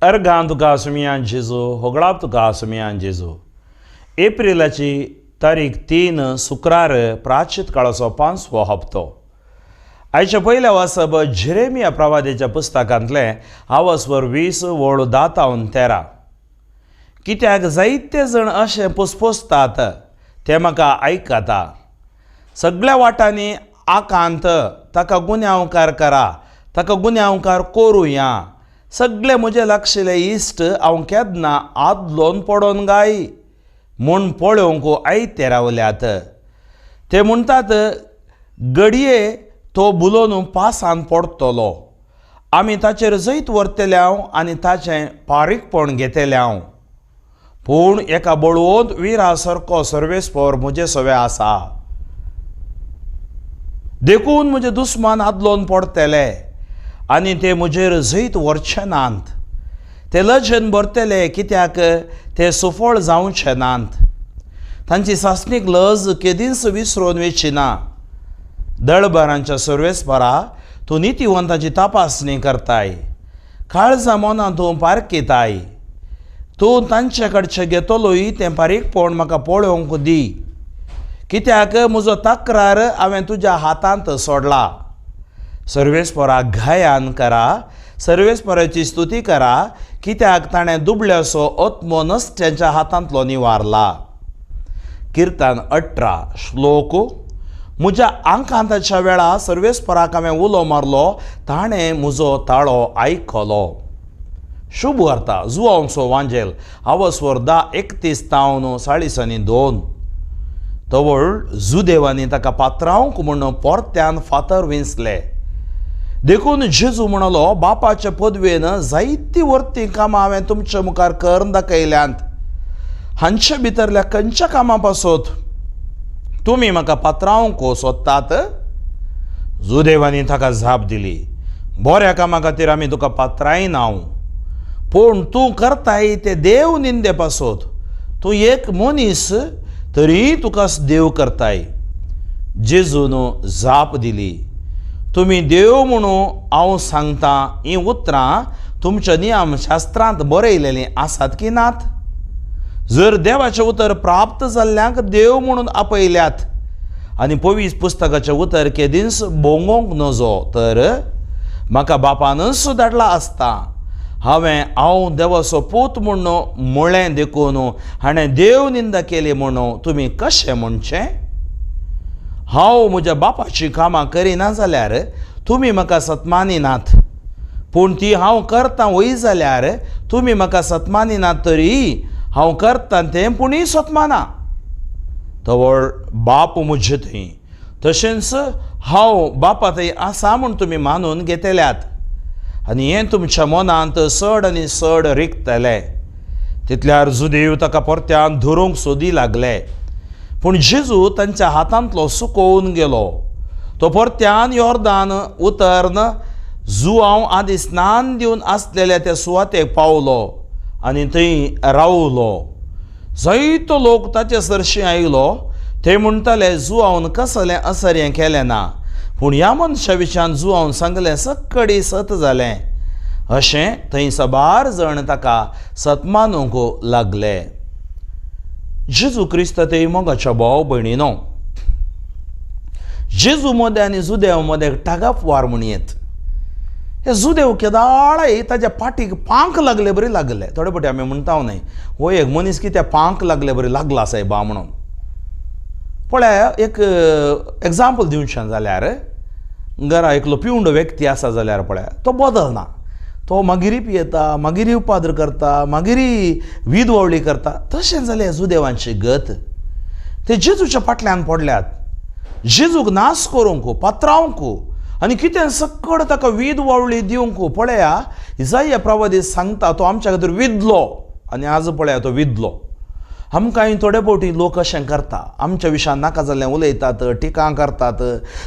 अर्गां तुका सुमयान जेजू, होगळाप तुका सुमयान जेजू. एप्रिलाची तारीख 3, शुक्रार, प्राचीत काळाचो 5वो हप्तो. आयच्या पयल्या वासप झेरेमिया प्रवादेच्या पुस्तकांतलें आवसवर 20 वळ 10 13. कित्याक जायते जण अशें पुसपुसतात, ते म्हाका आयकता. सगळ्या वाटांनी आकांत, ताका गुन्यांवकार करा, ताका गुन्यांवकार करुया. सगळे म्हजे लागशिल्ले इश्ट हांव केन्ना आदलोन पडोन गाय म्हूण पळोवंक आयते रावल्यात. ते म्हणटात, घडये तो बुलोवन पासान पडटलो, आमी ताचेर जैत व्हरतले हांव आनी ताचें पारीकपण घेतलें हांव. पूण एका बळवंत विरा सारको सर्वेस्पोर म्हजे सवे आसा. देखून म्हजे दुस्मान आदलोन पडटले आनी ते म्हजेर जैत व्हरचे नात. ते लजेन भरतले, कित्याक ते सुफळ जावचे नात. तांची सासणीक लज केदींच विसरून वचची ना. दळबरांच्या सर्वेस्परा, तूं नितीवंताची तपासणी करताय, काळजा मनां तूं पारखिताय. तूं तांचे कडचें घेतलोय तें बारीकपण म्हाका पळोवंक दी, कित्याक म्हजो तक्रार हांवें तुज्या हातांत सोडला. सर्वेस्परा गायन करा, सर्वेस्पराची स्तुती करा, कित्याक ताणें दुबळ्याचो आत्मो नश्ट्यांच्या हातांतलो निवारला. किर्तन 18 श्लोक. म्हज्या आकांताच्या वेळा सर्वेस्पराक हांवें उलो मारलो, ताणें म्हजो ताळो आयकलो. शुभ वार्ता जुवांचो वांजेल आवसवर 10:31 तावन 42. तवळ जुदेवांनी ताका पात्रावंक म्हूण पोरत्यान फातर विंचले. देखून जेजू म्हणलो, बापाचे पदवेन जायतीं वर्ती कामां हांवें तुमच्या मुखार करून दाखयल्यांत. हांचे भितरल्या खंयच्या कामां पासत तुमी म्हाका पात्रावंक सोदतात? जुदेवांनी ताका जाप दिली, बऱ्या कामा खातीर आमी तुका पात्रायना, पूण तूं करताय ते देव निंदे पासत. तूं एक मनीस तरी तुका देव करताय. जेजून जाप दिली, तुमी देव म्हणून हांव सांगता हीं उतरां तुमच्या नियमशास्त्रांत बरयलेलीं आसात की नात? जर देवाचें उतर प्राप्त जाल्ल्यांक देव म्हणून आपयल्यात आनी पवीस पुस्तकाचें उतर केदींच भोंगोंक नजो, तर म्हाका बापानच धाडला आसता हांवें हांव देवाचो पूत म्हूण म्हळें देखून हाणें देव निंदा केली म्हणून तुमी कशें म्हणचें? हांव म्हज्या बापाचीं कामां करिना जाल्यार तुमी म्हाका सत्मानिनात, पूण ती हांव करतां वय जाल्यार तुमी म्हाका सत्मानिनात, तरी हांव करतां तें पुणूय सत्माना. तवळ बाप म्हजे थंय तशेंच हांव बापा थंय आसा म्हूण तुमी मानून घेतल्यात आनी हें तुमच्या मनांत चड आनी चड रिगतलें. तितल्यार जुदेव ताका परत्यान धरूंक सोदी लागले, पूण जेजू तांच्या हातांतलो सुकोवन गेलो. तो परत्यान योर्दान उतर्न जुआंव आदी स्नान दिवन आसलेल्या त्या सुवातेक पावलो आनी थंय रावलो. जायतो लोक ताचे सरशीं आयलो. ते म्हणटाले, जुआवन कसलें असरें केलें ना, पूण ह्या मनशा विशयान जुआवन सांगलें सक्कडी सत जालें. अशें थंय सबार जण ताका सत्मानूंक लागले. जेजू क्रिस्त ते मोगाच्या भाव भयणीनो, जेजू मदें आनी जुदेव मदें टागाफवार म्हण येत. हे जुदेव केदाळाय ताज्या पाटीक पांक लागले बरी लागले. थोडे फावटी आमी म्हणटा न्हय, हो एक मनीस कित्याक पांक लागले बरी लागला सायबा म्हणून. पळय, एक एग्जाम्पल दिवचें जाल्यार, घरा एकलो पिवंडो व्यक्ती आसा जाल्यार पळय, तो बदलना. तो मागीरय पियेता, मागीरय उपाद्र करता, मागीरय वीद वळी करता. तशें जालें जुदेवांची गत. ते जेजूच्या फाटल्यान पडल्यात, जेजूक नाश करूंक, पात्रावंक आनी कितें सक्कड ताका वीद वावळी दिवंक. पळया, इजाया प्रवादी सांगता, तो आमच्या खातीर विदलो आनी आज पळया तो विदलो. आमकां थोडे फावटी लोक अशें करता, आमच्या विशयान नाका जाल्लें उलयतात, टिका करतात,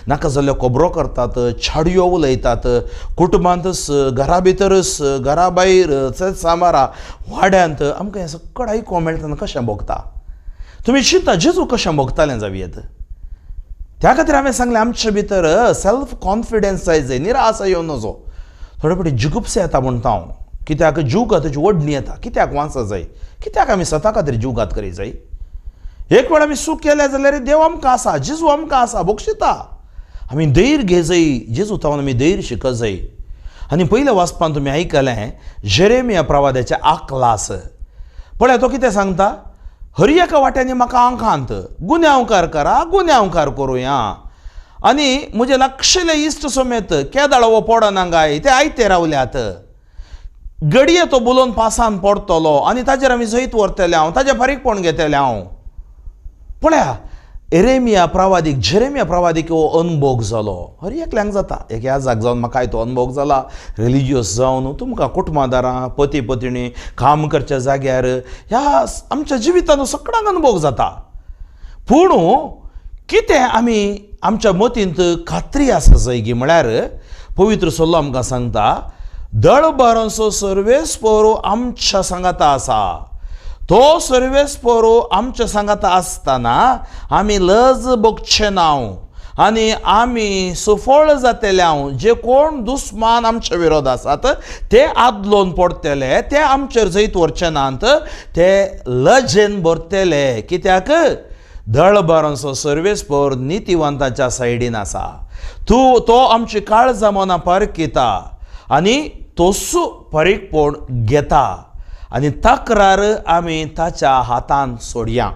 नाका जाल्ल्यो खबरो करतात, छाडयो उलयतात. कुटुंबांतच, घरा भितरच, घरा भायर, सामारा वाड्यांत आमकां हें सगळें आयकूंक मेळटा तेन्ना कशें भोगता? तुमी चिंता, जेजू कशें भोगतालें जावं. त्या खातीर हांवें सांगलें, आमचे भितर सेल्फ कॉन्फिडन्स जाय जाय, निराशा येवन नजो. थोडे फावटी जुगुप्सा येता म्हणटा हांव. कित्याक जीवघाताची ओडणी येता. कित्याक वांचा जाय? कित्याक आमी स्वता खातीर जीवघात करी जाय? एक वेळ आमी चूक केल्या जाल्यार देव आमकां आसा, जेजू आमकां आसा, बक्षिता. आमी धैर्य घे जाय, जेजू तावन आमी धैर्य शिकत जाय. आनी पयल्या वाचपान तुमी आयकलें जेरेमिया प्रवाद्याचें आकलास. पळय तो कितें सांगता, हर एका वाट्यांनी म्हाका आंकांत, गुन्यांवकार करा, गुन्यांवकार करुया. आनी म्हजे लागशिल्ले इश्ट समेत केदाळ हो पडना गाय ते आयते रावल्यात. घडये तो बुलोवन पासान पडटलो आनी ताजेर आमी जैत व्हरतले हांव, ताजें फारीकपण घेतलें हांव. पळया एरेमिया प्रवादीक, जेरेमिया प्रवादीक हो अनभोग जालो. हर एकल्यांक जाता. एक याजाक जावन म्हाकाय तो अनभोग जाला. रिलिजियस जावन तुमकां कुटुंबादारां, पती पतिणी, काम करच्या जाग्यार, ह्या आमच्या जिवितांत सगळ्यांक अनभोग जाता. पूण कितें आमी आमच्या मतींत खात्री आसा जाय म्हळ्यार पवित्र सल्लो आमकां सांगता, दळबारांचो सर्वेस्पोरो आमच्या सांगाता आसा. तो सर्वेस्पोरो आमच्या सांगाता आसतना आमी लज भोगचे ना आनी आमी सुफळ जातले. हांव जे कोण दुस्मान आमच्या विरोध आसात ते आदलोन पडटले, ते आमचेर जैत व्हरचे नात, ते लजेन भरतले. कित्याक दळबारांचो सर्वेस्पोर नितीवंताच्या सायडीन आसा. तूं तो आमची काळजां मनां पारखिता आनी तोसू फारीकपण घेता आनी तक्रार आमी ताच्या हातान सोडया.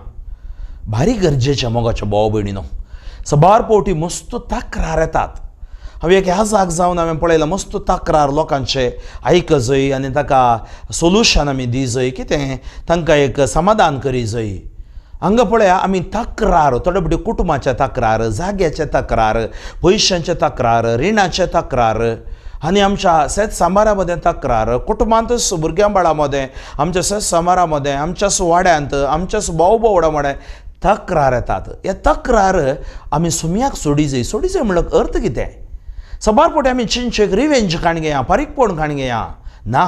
भारी गरजेचें मोगाच्या भाव भयणीनो. सबार पावटी मस्त तक्रार येतात. हांवें एक ह्या जाग जावन हांवें पळयलां, मस्त तक्रार लोकांचे आयक जाय आनी ताका सोल्युशन आमी दी जाय, कितें तांकां एक समाधान करी जाय. हांगा पळया आमी तक्रार थोडे फावटी कुटुंबाचे तक्रार, जाग्याचे तक्रार, पयशांचे तक्रार, रिणाचे तक्रार आनी आमच्या शेत सांबारा मदें तक्रार, कुटुंबांतच भुरग्यां बाळां मदें, आमच्या शेत सांबारा मदें, आमच्या वाड्यांत, आमच्या भाव भोवडा मदें तक्रार येतात. हे तक्रार आमी सुमयाक सोडी जाय. सोडी जाय म्हणल्यार अर्थ कितें? सबार फावटी आमी चिंचेक रिवेंज काण घेया, फारीकपण काण घेया. ना,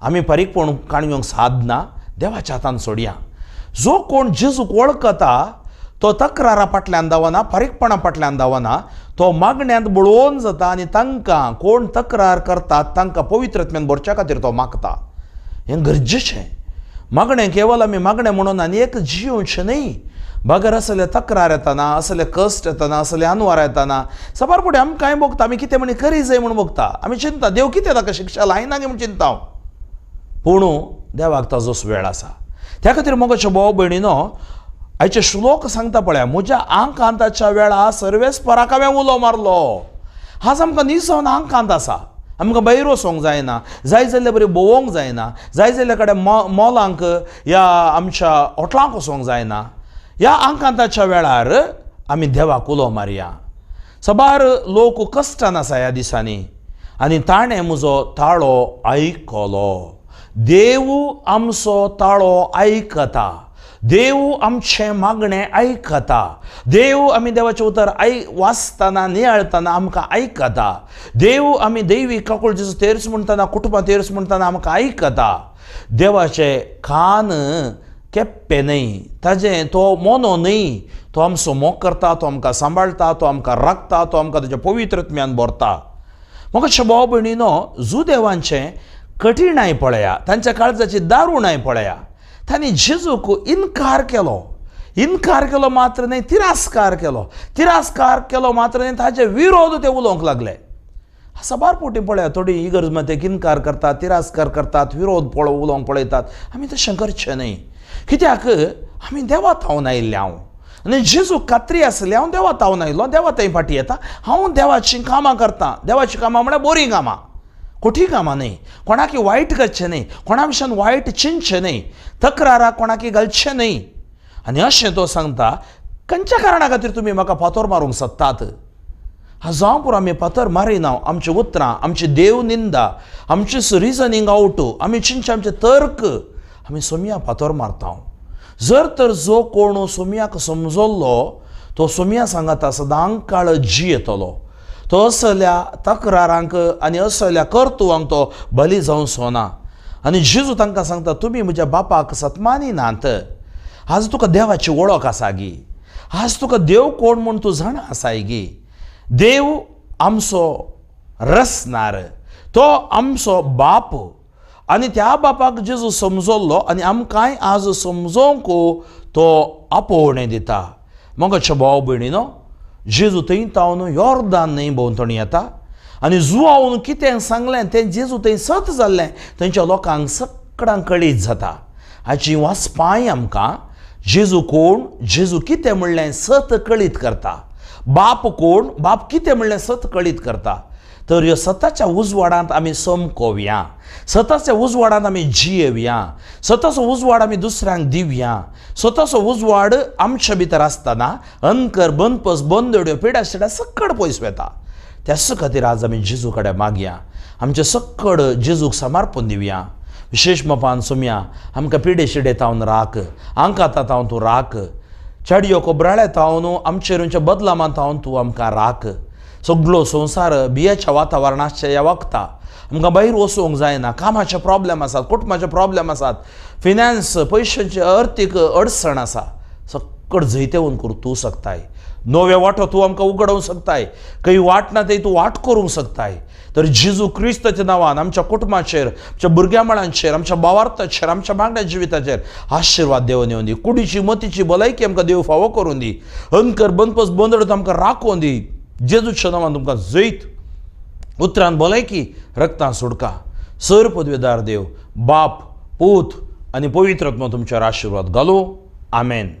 आमी फारीकपण काण घेवंक सादना, देवाच्या हातान सोडया. जो कोण जेजूक वळखता तो तक्रारा फाटल्यान धांवना, फारीकपणा फाटल्यान धांवना, तो मागण्यांत बळोवन जाता आनी तांकां कोण तक्रार करतात तांकां पवित्र आत्म्यान भरच्या खातीर तो मागता. हें गरजेचें. मागणें केवल आमी मागणें म्हणून आनी एक जियोवचें न्हय. बगर असले तक्रार येताना, असले कश्ट येताना, असले अनवार येताना साबार फावटी आमकां कांय भोगता, आमी कितें म्हण करी जाय म्हूण भोगता. आमी चिंता देव कितें ताका शिक्षा लायना म्हूण चिंता हांव. पूण देवाक ताजोच वेळ आसा. त्या खातीर मोगाच्या भाव भयणीनो, आयचे श्लोक सांगता पळया, म्हज्या आंकांताच्या वेळा सर्वेस्पराक हांवें उलो मारलो. आज आमकां निसोन आंकांत आसा. आमकां भायर वचोंक जायना, जाय जाल्ले बरी भोंवोंक जायना, जाय जाल्ले कडेन मॉलांक या आमच्या हॉटलांक वचोंक जायना. ह्या आंकांताच्या वेळार आमी देवाक उलो मारया. सबार लोक कश्टान आसा ह्या दिसांनी आनी ताणें म्हजो ताळो आयकलो. देव आमचो ताळो आयकता. देव आमचें मागणें आयकता. देव आमी देवाचें उतर वाचतना, नियाळतना आमकां आयकता. देव आमी दैवी काकुळटीचो तेर्स म्हणटना, कुटुंबां तेर्स म्हणटना आमकां आयकता. देवाचे कान केप्पे न्हय, ताजें तो मोनो न्हय, तो आमचो मोग करता, तो आमकां सांबाळटा, तो आमकां राखता, तो आमकां ताच्या पवित्र आत्म्यान भरता. म्हाका भाव भयणीनो, जुदेवांचें कठीणाय पळया, तांच्या काळजाची दारुणाय पळया. तांणी जेजूक इनकार केलो. इनकार केलो मात्र न्हय, तिरस्कार केलो. तिरस्कार केलो मात्र न्हय, ताजे विरोध ते उलोवंक लागले. साबार फावटी पळया थोडी इगर्ज मदें इनकार करतात, तिरस्कार करतात, विरोध उलोवंक पळयतात. आमी तशें करचें न्हय. कित्याक आमी देवा थावन आयिल्ले हांव आनी जेजूक खात्री आसली, हांव देवा थावन आयलो, देवा थंय फाटी येता, हांव देवाचीं कामां करतां. देवाचीं कामां म्हळ्यार बरीं कामां, कोठी कामां न्हय, कोणाकी वायट करचें न्हय, कोणा विशयान वायट चिंतचें न्हय, तक्राराक कोणाकी घालचें न्हय. आनी अशें तो सांगता, खंयच्या कारणा खातीर तुमी म्हाका फातोर मारूंक सोदतात? जावं पुरो, आमी फातर मारिना. आमची उतरां, आमची देव निंदा, आमची रिजनींग आवट, आमी चिंतचे आमचे तर्क, आमी सोमया फातर मारता. जर तर जो कोण सोमयाक समजल्लो तो सोमया सांगाता सदां काळ जियेतलो. तो असल्या तक्रारांक आनी असल्या कर्तुवांक तो बली जावचो ना. आनी जेजू तांकां सांगता, तुमी म्हज्या बापाक सतमानी नात. आज तुका देवाची वळख आसा गी? आज तुका देव कोण म्हूण तूं जाणा आसाय गी? देव आमचो रसनार, तो आमचो बाप. आनी त्या बापाक जेजू समजल्लो आनी आमकांय आज समजोवंक तो आपोवणें दिता. मोगाच्या भाव भयणीनो, जेजू थंय तावन योर्दान न्हंय भोंवतणी येता आनी जुवावन कितें सांगलें तें जेजू थंय सत जाल्लें थंयच्या लोकांक सगळ्यांक कळीत जाता. हाची वाचपाय आमकां जेजू कोण, जेजू कितें म्हणलें सत कळीत करता. बाप कोण, बाप कितें म्हणलें सत कळीत करता. तर ह्यो सताच्या उजवाडांत आमी समकोवया, सताच्या उजवाडांत आमी जियेवया, सताचो उजवाड आमी दुसऱ्यांक दिवया. स्वताचो उजवाड आमच्या भितर आसतना अनकर, बनपस, बंदड्यो, पिडा शिड्या सक्कड पयस वता. त्याच खातीर आज आमी जेजू कडेन मागया, आमचे सक्कड जेजूक समर्पण दिवया. विशेश मपान सुमया आमकां पिडे शिडे तावन राख, आंकाता तावन तूं राख, चेडयो कोब्राळे तावन आमचेर उंच्या बदलामा तावन तूं आमकां राख. सगलो संवसार बियाच्या वातावरणाचे ह्या वखता आमकां भायर वचूंक जायना. कामाचे प्रॉब्लेम आसात, कुटुंबाचे प्रॉब्लेम आसात, फिनान्स पयशांची अर्थीक अडचण आसा. सक्कड जैतेवन करूं तूं शकताय. नवे वाटो तूं आमकां उगडोवंक शकताय, खंय वाट ना थंय तूं वाट करूंक शकताय. तर जेजू क्रिस्ताच्या नांवान आमच्या कुटुंबाचेर, आमच्या भुरग्या मळांचेर, आमच्या भावार्थाचेर, आमच्या मागण्या जिविताचेर आशिर्वाद देवन येवन दी. कुडीची मतीची भलायकी आमकां देव फावो करून दी. अनकर बनपस बंदडत आमकां राखोवन दी. जेजूच्या नांवान तुमकां जैत, उतरान भलायकी, रक्तान सुडका. सर पदवेदार देव बाप, पूत आनी पवित्र आत्मा तुमच्यार आशिर्वाद घालूं. आमेन.